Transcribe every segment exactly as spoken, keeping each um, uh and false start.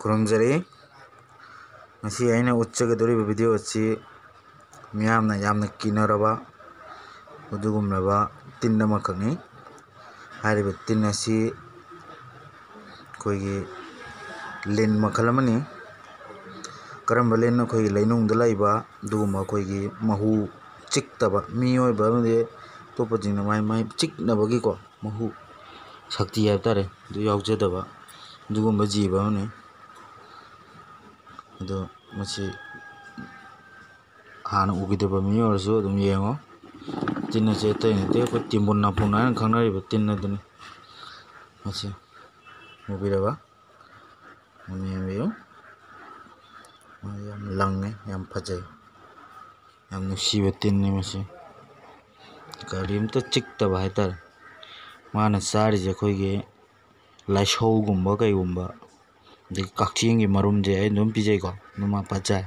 ꯈꯨꯔꯨꯝꯖꯔꯤ꯫ ꯉꯁꯤ ꯑꯩꯅ ꯎꯠꯆꯒꯗꯧꯔꯤꯕ video ꯑꯁꯤ ꯃꯤꯌꯥꯝꯅ ꯌꯥꯝꯅ ꯀꯤꯅꯔꯕ ꯑꯗꯨꯒꯨꯝꯂꯕ ꯇꯤꯟ ꯑꯃꯈꯛꯅꯤ꯫ ꯍꯥꯏꯔꯤꯕ ꯇꯤꯟ ꯑꯁꯤ ꯑꯩꯈꯣꯏꯒꯤ ꯂꯤꯟ ꯃꯈꯜ ꯑꯃꯅꯤ꯫ ꯀꯔꯝꯕ ꯂꯤꯟ? ꯑꯩꯈꯣꯏꯒꯤ ꯂꯩꯅꯨꯡꯗ ꯂꯩꯕ ꯑꯗꯨꯒꯨꯝꯕ ꯑꯩꯈꯣꯏꯒꯤ ꯃꯍꯨ ꯆꯤꯛꯇꯕ, ꯃꯤꯑꯣꯏꯕ ꯑꯃꯗꯤ ꯑꯇꯣꯞꯄꯁꯤꯡꯅ ꯃꯥꯏ ꯃꯥꯏ ꯆꯤꯛꯅꯕꯒꯤꯀꯣ ꯃꯍꯨ ꯁꯛꯇꯤ ꯍꯥꯏꯕ ꯇꯥꯔꯦ, ꯑꯗꯨ ꯌꯥꯎꯖꯗꯕ ꯑꯗꯨꯒꯨꯝꯕ ꯖꯤꯕ ꯑꯃꯅꯤ꯫ ꯑꯗꯣ ꯃꯁꯤ ꯍꯥꯟꯅ ꯎꯈꯤꯗꯕ ꯃꯤ ꯑꯣꯏꯔꯁꯨ ꯑꯗꯨꯝ ꯌꯦꯡꯉꯣ꯫ ꯇꯤꯟ ꯑꯁꯦ ꯑꯇꯩ ꯅꯠꯇꯦ, ꯑꯩꯈꯣꯏ ꯇꯤꯝꯕꯨꯟ ꯅꯥꯄꯨꯟ ꯍꯥꯏꯅ ꯈꯪꯅꯔꯤꯕ ꯇꯤꯟ ꯑꯗꯨꯅꯤ꯫ ꯃꯁꯤ ꯎꯕꯤꯔꯕ? ꯃꯨꯟꯅ ꯌꯦꯡꯕꯤꯌꯨ꯫ ꯃꯥ ꯌꯥꯝ ꯂꯪꯉꯦ, ꯌꯥꯝ ꯐꯖꯩ, ꯌꯥꯝ ꯅꯨꯡꯁꯤꯕ ꯇꯤꯟꯅꯤ ꯃꯁꯤ꯫ ꯀꯔꯤꯝꯇ ꯆꯤꯛꯇꯕ ꯍꯥꯏꯇꯥꯔꯦ꯫ ꯃꯥꯅ ꯆꯥꯔꯤꯁꯦ ꯑꯩꯈꯣꯏꯒꯤ ꯂꯥꯏꯁꯧꯒꯨꯝꯕ ꯀꯩꯒꯨꯝꯕ, ꯑꯗꯒꯤ ꯀꯛꯆꯦꯡꯒꯤ ꯃꯔꯨꯝꯁꯦ ꯑꯩ ꯑꯗꯨꯝ ꯄꯤꯖꯩꯀꯣ, ꯑꯗꯨꯝ ꯃꯥ ꯐꯖꯩ꯫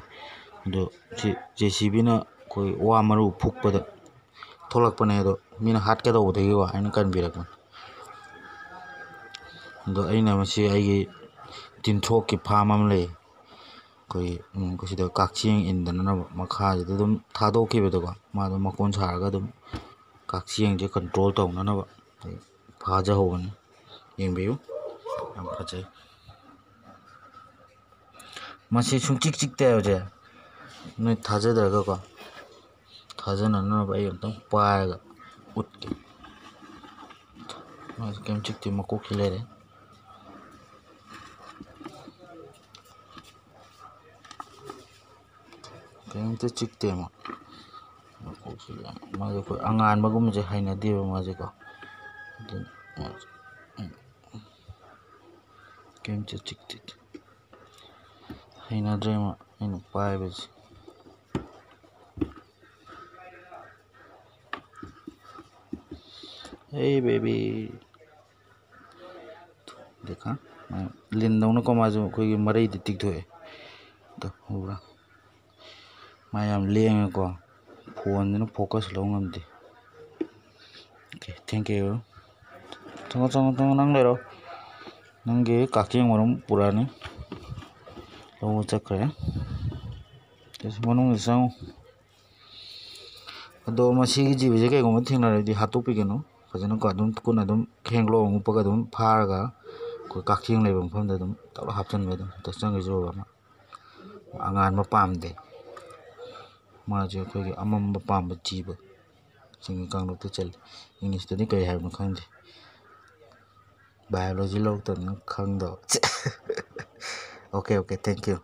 ꯑꯗꯣ ꯁꯤ JCBꯅ ꯑꯩꯈꯣꯏ ꯋꯥ ꯃꯔꯨ ꯐꯨꯛꯄꯗ ꯊꯣꯛꯂꯛꯄꯅꯦ, ꯑꯗꯣ ꯃꯤꯅ ꯍꯥꯠꯀꯗꯧꯕꯗꯒꯤꯀꯣ ꯑꯩꯅ ꯀꯟꯕꯤꯔꯛꯄꯅꯦ꯫ ꯑꯗꯣ ꯑꯩꯅ ꯃꯁꯤ ꯑꯩꯒꯤ ꯇꯤꯟꯊ꯭ꯔꯣꯛꯀꯤ farm ꯑꯃ ꯂꯩ꯫ ꯑꯩꯈꯣꯏꯒꯤ, ꯎꯝ, ꯁꯤꯗ ꯀꯛꯆꯦꯡ ꯏꯟꯗꯅꯅꯕ ꯃꯈꯥꯁꯤꯗ ꯑꯗꯨꯝ ꯊꯥꯗꯣꯛꯈꯤꯕꯗꯀꯣ, ꯃꯥꯗꯣ ꯃꯀꯣꯟ ꯁꯥꯔꯒ ꯑꯗꯨꯝ ꯀꯛꯆꯦꯡꯁꯦ control ꯇꯧꯅꯅꯕ ꯑꯩ ꯐꯥꯖꯍꯧꯕꯅꯤ꯫ ꯌꯦꯡꯕꯤꯌꯨ, ꯌꯥꯝ ꯐꯖꯩ꯫ ꯃꯁꯤ ꯁꯨꯡꯆꯤꯛ ꯆꯤꯛꯇꯦ ꯍꯥꯏꯕꯁꯦ ꯅꯣꯏ ꯊꯥꯖꯗ꯭ꯔꯒꯀꯣ, ꯊꯥꯖꯅꯅꯕ ꯑꯩ ꯑꯝꯇꯪ ꯄꯥꯏꯔꯒ ꯎꯠꯀꯦ꯫ ꯃꯥꯁꯦ ꯀꯩꯝ ꯆꯤꯛꯇꯦ, ꯃꯀꯣꯛꯁꯤ ꯂꯩꯔꯦ꯫ ꯀꯩꯝꯇ ꯆꯤꯛꯇꯦ ꯃꯥ꯫ ꯃꯀꯣꯛꯁꯤ ꯌꯥꯝ, ꯃꯥꯁꯦ ꯑꯩꯈꯣꯏ ꯑꯉꯥꯟꯕꯒꯨꯝꯕꯁꯦ ꯍꯩꯅꯗꯦꯕ ꯃꯥꯁꯦꯀꯣ꯫ ꯑꯗꯨꯅ ꯃꯥꯁꯦ, ꯎꯝ, ꯀꯩꯝꯇ ꯆꯤꯛꯇꯦ꯫ ꯍꯩꯅꯗ꯭ꯔꯦ ꯃꯥ ꯑꯩꯅ ꯄꯥꯏꯕꯁꯦ꯫ Hey baby꯫ ꯗꯦꯈꯥ, ꯃꯥ ꯂꯤꯟꯗꯧꯅꯀꯣ, ꯃꯥꯁꯨ ꯑꯩꯈꯣꯏꯒꯤ ꯃꯔꯩꯗꯤ ꯇꯤꯛꯊꯣꯛꯑꯦ꯫ ꯑꯗꯣ ꯎꯕ꯭ꯔꯥ? ꯃꯥ ꯌꯥꯝ ꯂꯦꯡꯉꯦꯀꯣ, phoneꯁꯤꯅ focus ꯂꯧ ꯉꯝꯗꯦ꯫ Okay, thank you꯫ ꯆꯪꯉꯣ, ꯆꯪꯉꯣ, ꯆꯪꯉꯣ, ꯅꯪ ꯂꯩꯔꯣ꯫ ꯅꯪꯒꯤ ꯀꯛꯆꯦꯡ ꯃꯔꯨꯝ ꯄꯨꯔꯛꯑꯅꯤ꯫ ꯂꯧꯕ ꯆꯠꯈ꯭ꯔꯦ꯫ ꯃꯅꯨꯡꯗ ꯆꯪꯉꯨ꯫ ꯑꯗꯣ ꯃꯁꯤꯒꯤ ꯖꯤꯕꯁꯦ ꯀꯩꯒꯨꯝꯕ ꯊꯦꯡꯅꯔꯗꯤ ꯍꯥꯠꯇꯣꯛꯄꯤꯒꯅꯨ꯫ ꯐꯖꯅꯀꯣ ꯑꯗꯨꯝ ꯈꯨꯠꯅ ꯑꯗꯨꯝ ꯈꯦꯡꯂꯣꯡ ꯎꯞꯄꯒ ꯑꯗꯨꯝ ꯐꯥꯔꯒ ꯑꯩꯈꯣꯏ ꯀꯛꯆꯦꯡ ꯂꯩꯕ ꯃꯐꯝꯗ ꯑꯗꯨꯝ ꯇꯧꯔ ꯍꯥꯞꯆꯤꯟꯕ꯫ ꯑꯗꯨꯝ ꯍꯦꯛꯇ ꯆꯪꯈꯤꯁꯨ ꯑꯃ ꯑꯉꯥꯟꯕ ꯄꯥꯝꯗꯦ꯫ ꯃꯥꯁꯦ ꯑꯩꯈꯣꯏꯒꯤ ꯑꯃꯝꯕ ꯄꯥꯝꯕ ꯖꯤꯕ ꯁꯤꯡꯒꯤ ꯀꯥꯡꯂꯨꯞꯇ ꯆꯜꯂꯤ꯫ ꯏꯪꯂꯤꯁꯇꯗꯤ ꯀꯔꯤ ꯍꯥꯏꯕꯅꯣ ꯈꯪꯗꯦ꯫ ꯕꯥꯏꯑꯣꯂꯣꯖꯤ ꯂꯧꯔꯛꯇꯕꯅꯤꯅ ꯈꯪꯗꯕ꯫ Okay, okay, thank you꯫